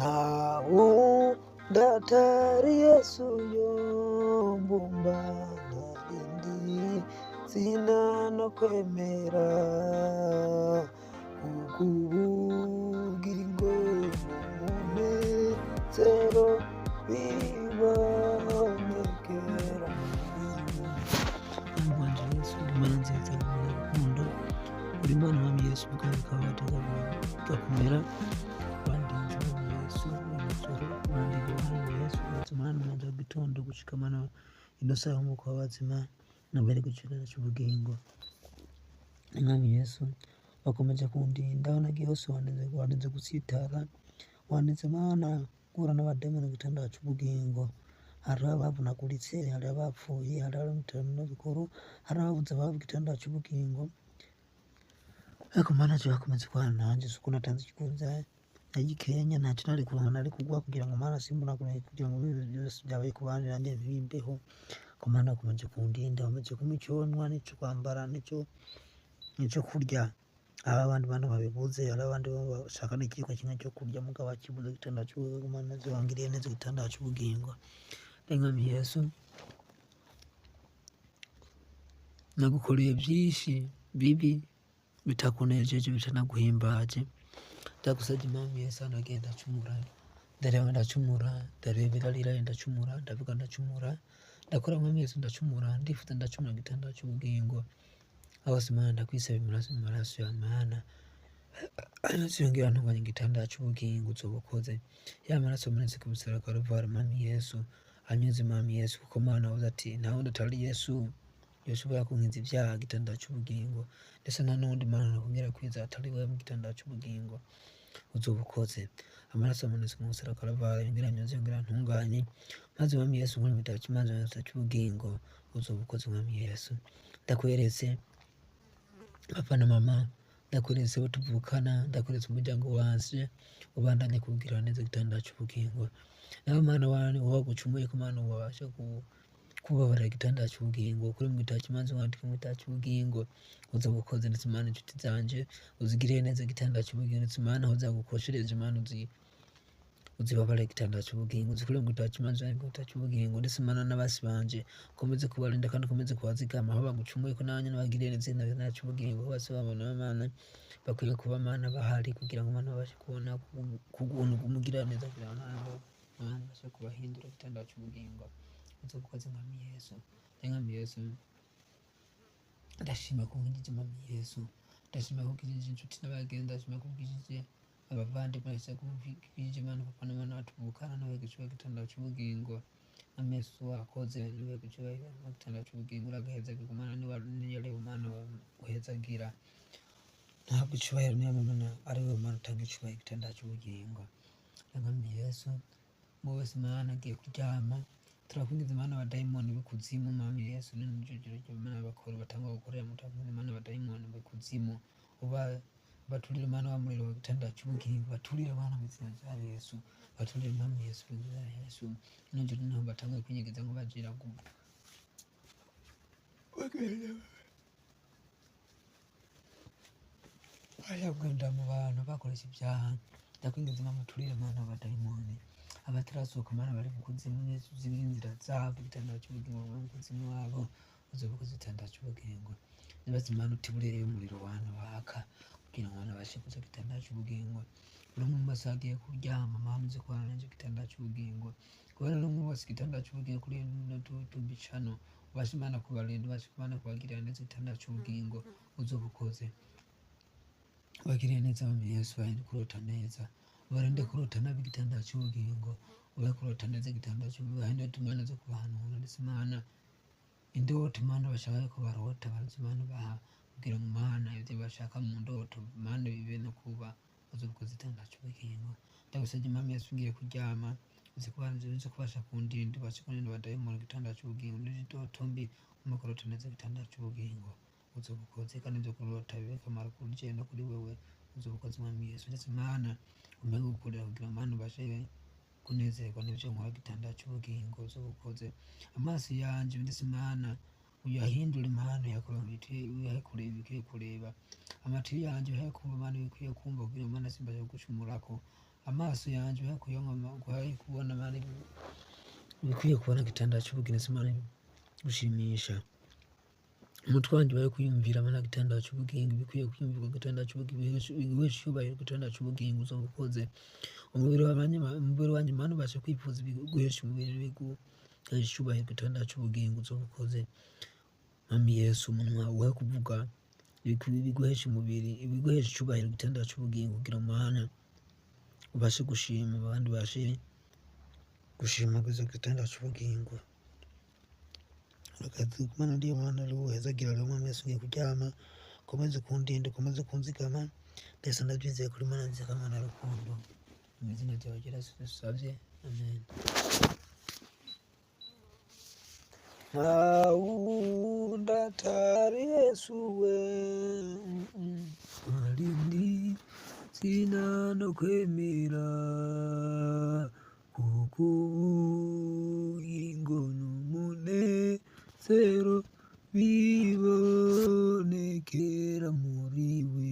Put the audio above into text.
Nta wundi atari Yesu yombumba, nta rindi zina no kwemera, kuko ubugingo n'umunezero bibonekera muri we. Mwami wanje Yesu, Imana nziza, Imana y'urukundo, uri Imana Mwami Yesu, ubwawe bukaba bugakomera. Wandinze Mwami Yesu ijoro, wandinze Mwami Yesu kuva umunani mu wa gitondo gushika mana ino saha nk'uko w'abazima nambere gucira cy'ubugingo. Mwami Yesu, wakomeje kundinda aho nagiye hose, wandinze, wandinze gutsitara, wandinze Mana guhura n'abadayimoni mu gitanda cy'ubugingo. Hari abavunaguritse, hari abapfuye, hari abari mu bitaro bikuru, hari ababuze ababo igitanda cy'ubugingo. Ariko Mana je wakomeze kubana nanje, si uko natanze ikigunza nagikenya, ntacyo nari kuronka nari kuguha kugira ngo Mana simbonagure, kugira ngo ibibi byose byabaye ku bandi nanjye ntibimbeho. Ko Mana wakomeje kundinda, wakomeje kumpa icyo nywa n'icyo kwambara n'icyo kurya. Hari abandi bantu babibuze, hari abandi bashaka n'ikiyiko kimwe cyo kurya mugabo bakibuze igitanda cy'ubugingo. Mana wangiriye neza igitanda cy'ubugingo. Mwami Yesu, nagukoreye byinshi bibi bitakunejeje, bitanaguhimbaje. Ndagusabye Mwami Yesu, hano nagiye ndacumura, ndareba ndacumura, ndareba irarira ndacumura, ndavuga ndacumura, ndakora Mwami Yesu ndacumura, ndifuza ndacumura igitanda cy'ubugingo. Aho se Mana ndakwisaba amaraso, mu maraso ya Mana yongera ntunganya igitanda cy'ubugingo uzoba ukoze. Ya maraso amenetse ku musaraba Karuvali, Mwami Yesu anyuze, Mwami Yesu, kuko Mana wavuze ati nta wundi atari Yesu yoshobora kunkiza ibyaha igitanda cy'ubugingo, ndetse nta n'uwundi Mana nakongera kwiza atari wewe mu gitanda cy'ubugingo uzoba ukoze. Amaraso amenetse ku musaraba Karuvali yongera anyuze, yongera ntunganye, maze Mwami Yesu nkore mu gitabo cy'imanza cy'ubugingo uzoba ukoze. Mwami Yesu, ndakweretse papa na mama, ndakweretse abo tuvukana, ndakweretse umuryango wanje, ubandanye kuwugirira neza igitanda cy'ubugingo. Nawe Mana wagucumuye ku Mana wabasha kubabarira igitanda cy'ubugingo, kuri mu gitabo cy'imanza wandike mu gitabo cy'ubugingo uzoba ukoze. Ndetse Mana inshuti zanje uzigirire neza igitanda cy'ubugingo, ndetse Mana aho zagukoshereje Mana uzibabarire igitanda cy'ubugingo, uzikure mu gitabo cy'imanza wandike mu gitabo cy'ubugingo. Ndetse Mana n'abasi banje ukomeze kubarinda kandi ukomeze kubazigama aho bagucumuye, ko nanjye nabagiriye neza igitanda cy'ubugingo. Bose babona Mana bakwiye kuba Mana bahari kugira ngo Mana babashe kubona kubuntu bw'umugira neza, kugira ngo nabo Mana babashe kubahindura igitanda cy'ubugingo uzoba ukoze. Mwami Yesu, Mwami Yesu, ndashima ko nkijije. Mwami Yesu, ndashima ko nkijije inshuti n'abagenzi, ndashima ko nkijije abavandimwe, ndashima ko nkijije Mana papa na mama tuvukana n'abegeje igitanda cy'ubugingo. Mwami Yesu wakoze, niwe igitanda cy'ubugingo uragaheza kugumana niyo Mana uhezagira ntabwo icyubahiro, niyo Mana ari we Mana utanga icyubahiro igitanda cy'ubugingo. Mwami Yesu, mu wese Mana agiye kuryama, turakwingiza Mana abadayimoni b'ikuzimu. Mwami Yesu, n'ijoro Mana bakora batanga gukorera mutakwingiza Mana abadayimoni b'ikuzimu, uba baturire Mana wa muriro w'igitanda cy'ubugingo, baturire Mana mu izina rya Yesu, baturire Mwami Yesu mu izina rya Yesu. Nijoro niho batanga kwinyegeza ngo bagira ngo bajya kugenda mu bantu bakoresha ibyaha. Ndakwingiza Mana baturire Mana abadayimoni abatarasohoka Mana bari mu kuzimu z'inzira zabo igitanda cy'ubugingo, bari mu kuzimu wabo uzoba ukoze igitanda cy'ubugingo. Nibaze Mana utiburire umuriro wana waka kugira ngo abantu babashe kuza igitanda cy'ubugingo. Buri umwe wese agiye kuryama Mana uze kubana nanjye igitanda cy'ubugingo, kubera buri umwe wese igitanda cy'ubugingo kuri ino YouTube channel, ubashe Mana kubarinda, ubashe Mana kubagirira neza igitanda cy'ubugingo uzoba ukoze. Bagiriye neza Mwami Yesu, barinde kurota neza, ubarinde kurota nabi igitanda cy'ubugingo, ubahe kurota neza igitanda cy'ubugingo, barinde Imana zo kubahanura, ndetse Mana indoto Mana bashaka ko barota bazi Mana baha kugira ngo Mana ibyo bashaka mu ndoto Mana bibe no kuba uzoba ukoze igitanda cy'ubugingo. Ndagusabye Mwami Yesu, ngiye kuryama uze kubanza uze kubasha kundinda, ubashe kurinda abadayimoni igitanda cy'ubugingo n'indoto mbi, umpe kurota neza igitanda cy'ubugingo uzoba ukoze, kandi ibyo kurota bibe akamaro kuri jewe no kuri wewe uzoba ukoze. Mwami Yesu, ndetse Mana umpe gukorera kugira ngo Mana ubashe kunezerwa n'ibyo nkora igitanda cy'ubugingo uzoba ukoze. Amaso yanje ndetse Mana uyahindure, Mana uyahe kureba ibikwiye kureba, amatwi yanje uyahe kumva Mana ibikwiye kumva, kugira ngo Mana simbashe kugucumurako. Amaso yanje uhe kuyonka guhaye kubona Mana ibikwiye kubona gitanda c'ubugingo Mana gushimisha. Umutwe wanje ubaye kwiyumvira Mana gitanda c'ubugingo ibikwiye kwiyumvirwa gitanda c'ubugingo biguhesha icubahiro gitanda c'ubugingo uzoba ukoze. Umubiri wanje Mana ubashe kwifuza ibiguhesha umubiri biguhesha icubahiro gitanda c'ubugingo uzoba ukoze. Mwami Yesu, umunwa uhe kuvuga ibiguhesha umubiri ibiguhesha icubahiro gitanda c'ubugingo kugira Mana ubashe gushima abandi ubashe gushimagiza gitanda c'ubugingo. Urakaze Mana ndiyo Mana ari uhezagira rero Mwami Yesu, ngiye kuryama ukomeze kundinda ukomeze kunzigama ndetse ndabyizeye kuri Mana nziza Mana rukundo, mu izina ryawe ryera Yesu dusavye, amen. Nta wundi atari Yesu we arindi sina no kwemera kuko ubugingo n'umunezero bibonekera muri we.